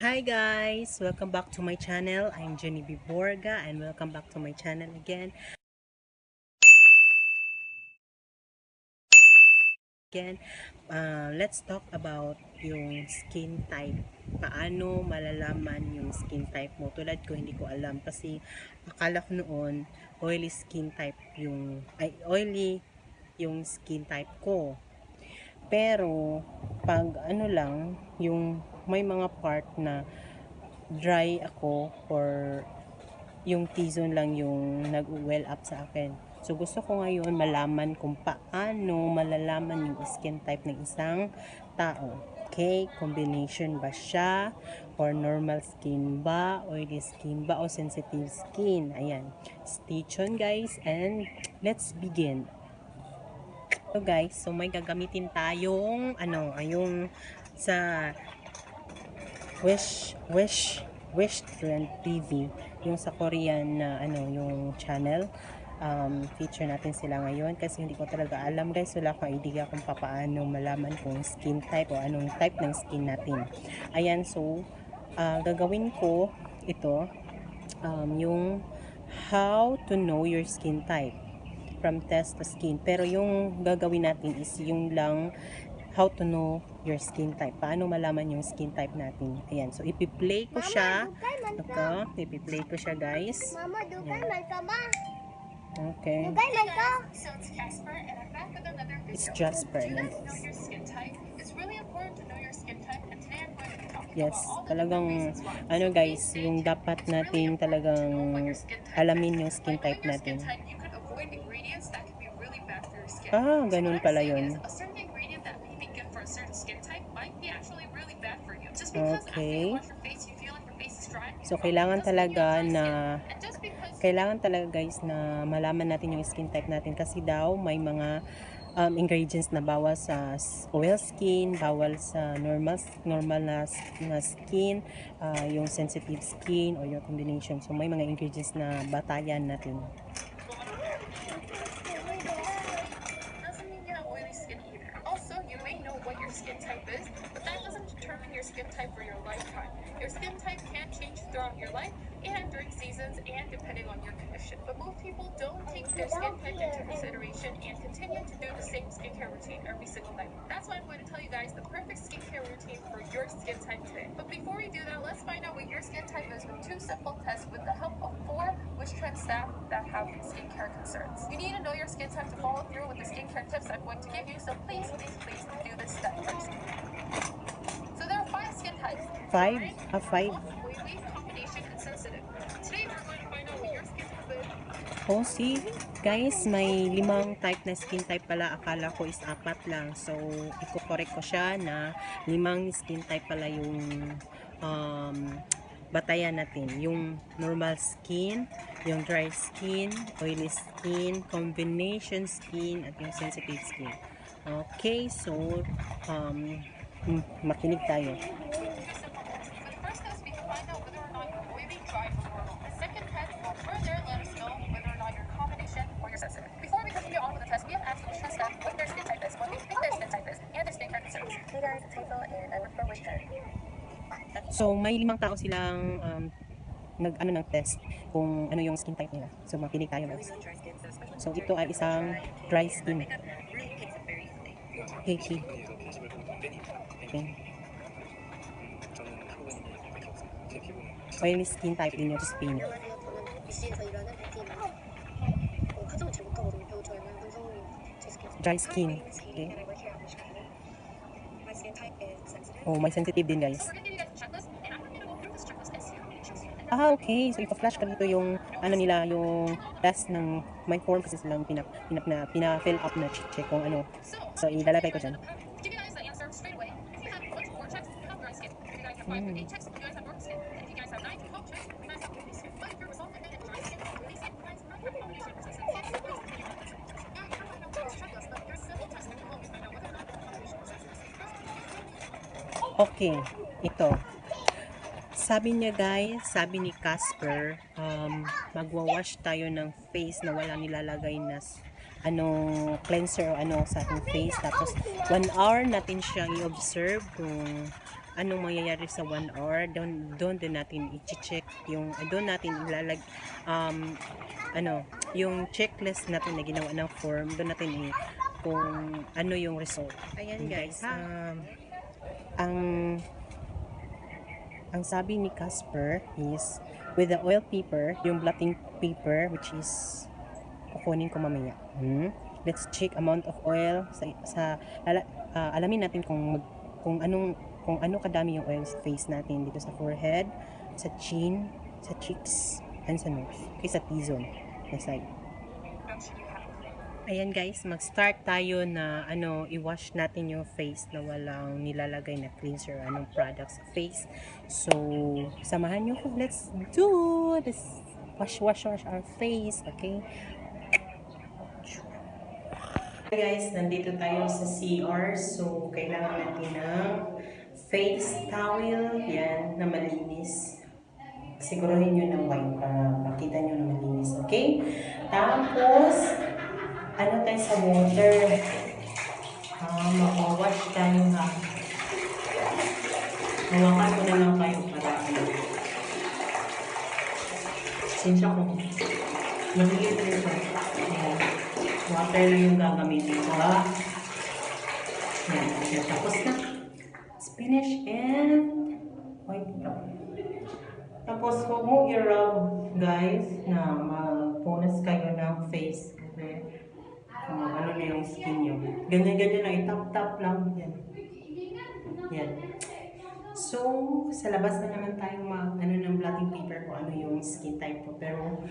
Hi guys! Welcome back to my channel. I'm Genevieve and welcome back to my channel again. Let's talk about yung skin type. Paano malalaman yung skin type mo? Tulad ko, hindi ko alam kasi akala ko noon oily skin type oily yung skin type ko. Pero pag ano lang, yung may mga part na dry ako or yung T-zone lang yung nag-well up sa akin. So, gusto ko ngayon malaman kung paano malalaman yung skin type ng isang tao. Okay? Combination ba siya? Or normal skin ba? Oily skin ba? O sensitive skin? Ayan. Stay tuned guys and let's begin. So guys, so may gagamitin tayong yung sa Wish Trend TV, yung sa Korean na yung channel. Feature natin sila ngayon kasi hindi ko talaga alam guys, wala akong idea kung paano malaman kung skin type o anong type ng skin natin. Ayan, so gagawin ko ito, yung how to know your skin type from test to skin, pero yung gagawin natin is yung lang how to know your skin type. Paano malaman yung skin type natin. Ayan. So, ipi-play ko siya. Okay. Ipi-play ko siya, guys. Mama, dugay man ka ba? Okay. Dugay man ka? So it's Casper and I'm back with another video. It's Jasper. Do you guys know your skin type? It's really important to know your skin type and today I'm going to be talking Yes. about all the Talagang, reasons why. guys, yung dapat natin talagang alamin yung skin type natin. You can avoid ingredients that can be really bad for your skin. Ganun pala yun. A certain ingredient that may be good for a certain skin type might be actually really bad for you. Just because after you wash your face, you feel like your face is dry. So, kailangan talaga guys na malaman natin yung skin type natin kasi daw may mga ingredients na bawal sa oil skin, bawal sa normal na skin, yung sensitive skin or your combination. So, may mga ingredients na batayan natin. Doesn't mean you have oily skin either. Also, you may know what your skin type is, but that doesn't determine your skin type for your lifetime. Your skin type can change throughout your life and during seasons and depending on your condition. But most people don't take their skin type into consideration and continue to do the same skincare routine every single night. That's why I'm going to tell you guys the perfect skincare routine for your skin type today. But before we do that, let's find out what your skin type is with 2 simple tests with the help of 4 Wish Trend staff that have skincare concerns. You need to know your skin type to follow through with the skincare tips I'm going to give you, so please do this step first. So there are 5 skin types. 5? 5? Oily, combination, and sensitive. Today we're going to find out what your skin type is. Oh, see? Guys, may 5 type na skin type pala. Akala ko is 4 lang. So, i-correct ko siya na 5 skin type pala yung batayan natin. Yung normal skin, yung dry skin, oily skin, combination skin, at yung sensitive skin. Okay, so, makinig tayo. Before we continue on with the test, we have asked Wish Trend staff what their skin type is, what they think their skin type is, and their skincare concerns. Hey guys, it's Hazel and I work for Wish Trend. So, may 5 tao silang ng test kung ano yung skin type nila. So, makinig tayo guys. So, ito ay isang dry skin. Okay. Oily skin type din yung Spain. BC에서 일하는 뷰티 화장을 잘 못하거든요. 저는 남성이 제 스킨. Dry skin. Okay. And I work here at Wish Trend. My skin type is sensitive. Oh, may sensitive din guys. So we're going to give you guys a checklist, and I'm going to go through this checklist and see how many checks you can. Okay. So, ipa-flash ka dito yung nila, yung test ng my form kasi silang pina-fill up na check kung ano. So, ilalagay ko dyan. Give you guys the answer straight away. If you have 1 to 4 checks, you have dry skin. If you guys have 5 to 8 checks, you guys have dark skin. And if you guys have 9 to 12 checks, you guys have oily skin. But if your result is dry skin, oily skin, you guys might have combination resistance. Please continue on this. Now, you don't know this checklist, but there's simple tests that can help you find out whether or not you're combination resistance. Okay. Ito. Sabi niya guys, sabi ni Casper, magwa-wash tayo ng face na wala nilalagay na cleanser o sa ating face. Tapos 1 hour natin siyang i-observe kung anong mangyayari sa 1 hour. Doon din natin i-check yung, doon natin ilalag, yung checklist natin na ginawa ng form, doon natin kung ano yung result. Ayan guys, ang sabi ni Casper is, with the oil paper, yung blotting paper, which is kukunin ko mamaya. Let's check amount of oil alamin natin kung ano kadami yung oil sa face natin dito sa forehead, sa chin, sa cheeks, and sa nose. Okay, sa T-zone, na side. Ayan guys, mag-start tayo na i-wash natin yung face na walang nilalagay na cleanser, anong product sa face. So, samahan nyo ko. Let's do this. Wash our face, okay? Guys, nandito tayo sa CR. So, kailangan natin ng face towel. Yan, na malinis. Siguruhin nyo ng white para makita nyo na malinis. Okay? Tapos, tayo sa water. Makawash tayo ha. Hawakan ko na lang kayo para sinsya ko. Maliit rin siya. Ayan. Water yung gagamitin ko ha. Yan. Tapos na. Spinach and white brown. Tapos huwag mo i-rub guys na magpunas kayo ng face. Okay? Ano na yung skin nyo. Ganyan-ganyan lang. I-tap-tap lang. Yan. Yan. So, sa labas na naman tayo ng blotting paper ko ano yung skin type ko. Pero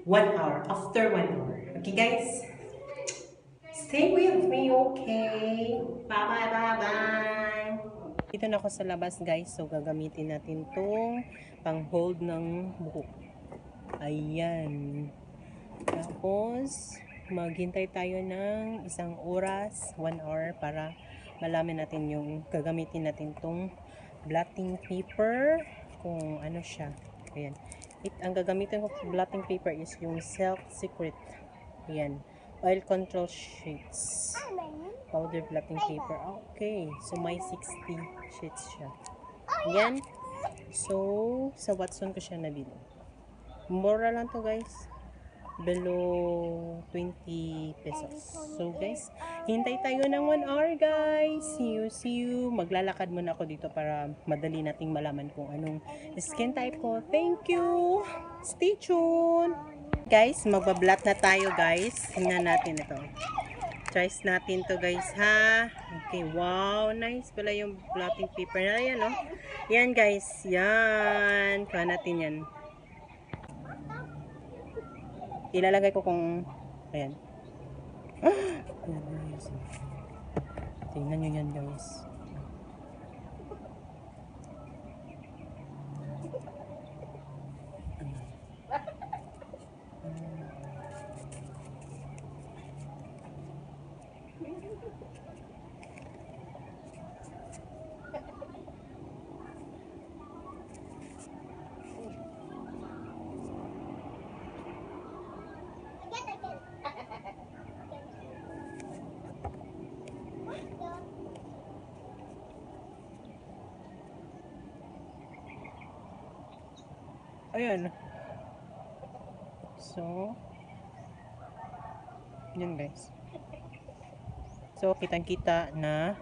1 hour. After 1 hour. Okay guys? Stay with me, okay? Bye-bye! Dito na ako sa labas, guys. So, gagamitin natin itong pang-hold ng buhok. Ayan. Tapos, maghintay tayo ng 1 oras, 1 hour, para malaman natin yung gagamitin natin itong blotting paper. Kung ano siya. Ayan. Ang gagamitin ko blotting paper is yung Silk Secret. Ayan. Oil control sheets. Powder blotting paper. Okay. So, may 60 sheets siya. Yan. So, sa Watson ko siya nabili. Mura lang to guys. Below 20 pesos. So, guys, hintay tayo ng 1 hour guys. See you. Maglalakad muna ako dito para madali nating malaman kung anong skin type ko. Thank you. Stay tuned. Guys, magbablat na tayo guys. Tingnan natin ito. Tries natin to guys ha. Okay, wow, nice pala yung blotting paper na yan, oh. Yan guys, yan. Kuha natin yan. Ilalagay ko kung ayan. Tingnan nyo yan guys. Ayan. So, yan guys. So, kitang-kita na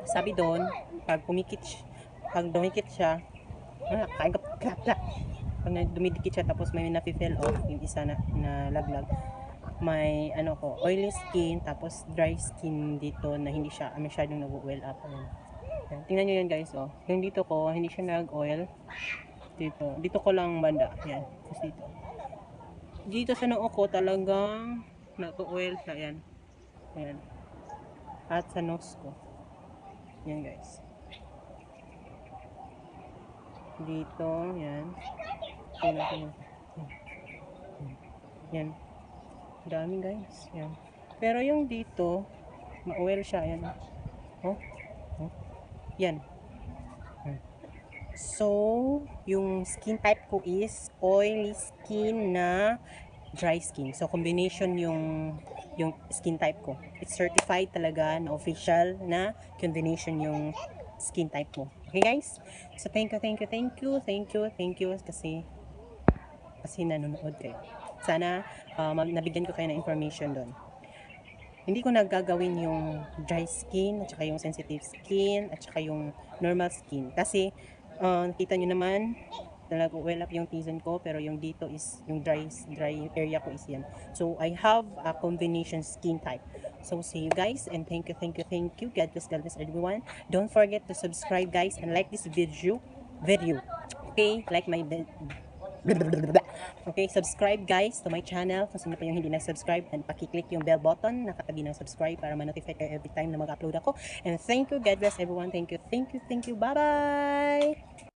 sabi doon, pag dumikit siya, pag dumidikit siya tapos may nafi-fill off yung isa na laglag, may oily skin tapos dry skin dito na hindi siya masyadong nag-well up. Ayan. Tingnan nyo yan guys, oh. Yung dito ko, hindi siya nag-oil. Dito ko lang banda. Yan. Tapos dito sa noo ko talagang na-oil siya. Yan. Ayan. At sa nose ko. Yan guys. Dito, yan. Yan. Dami guys. Yan. Pero yung dito, ma-oil siya. Yan. Oh. Yan. So, yung skin type ko is oily skin na dry skin. So combination yung skin type ko. It's certified talaga na official na combination yung skin type mo. Okay guys? So thank you kasi nanonood kayo. Sana nabigyan ko kayo ng information doon. Hindi ko nagagawin yung dry skin at saka yung sensitive skin at saka yung normal skin kasi nakita nyo naman talaga well up yung T-zone ko, pero yung dito is yung dry area ko is yan. So I have a combination skin type. So see you guys, and thank you. God bless everyone. Don't forget to subscribe guys and like this video. Okay, like my okay, subscribe guys to my channel kung sino pa yung hindi na-subscribe, and pakiclick yung bell button na katabi ng subscribe para ma-notify kayo every time na mag-upload ako. And thank you, God bless everyone. Thank you. Bye-bye!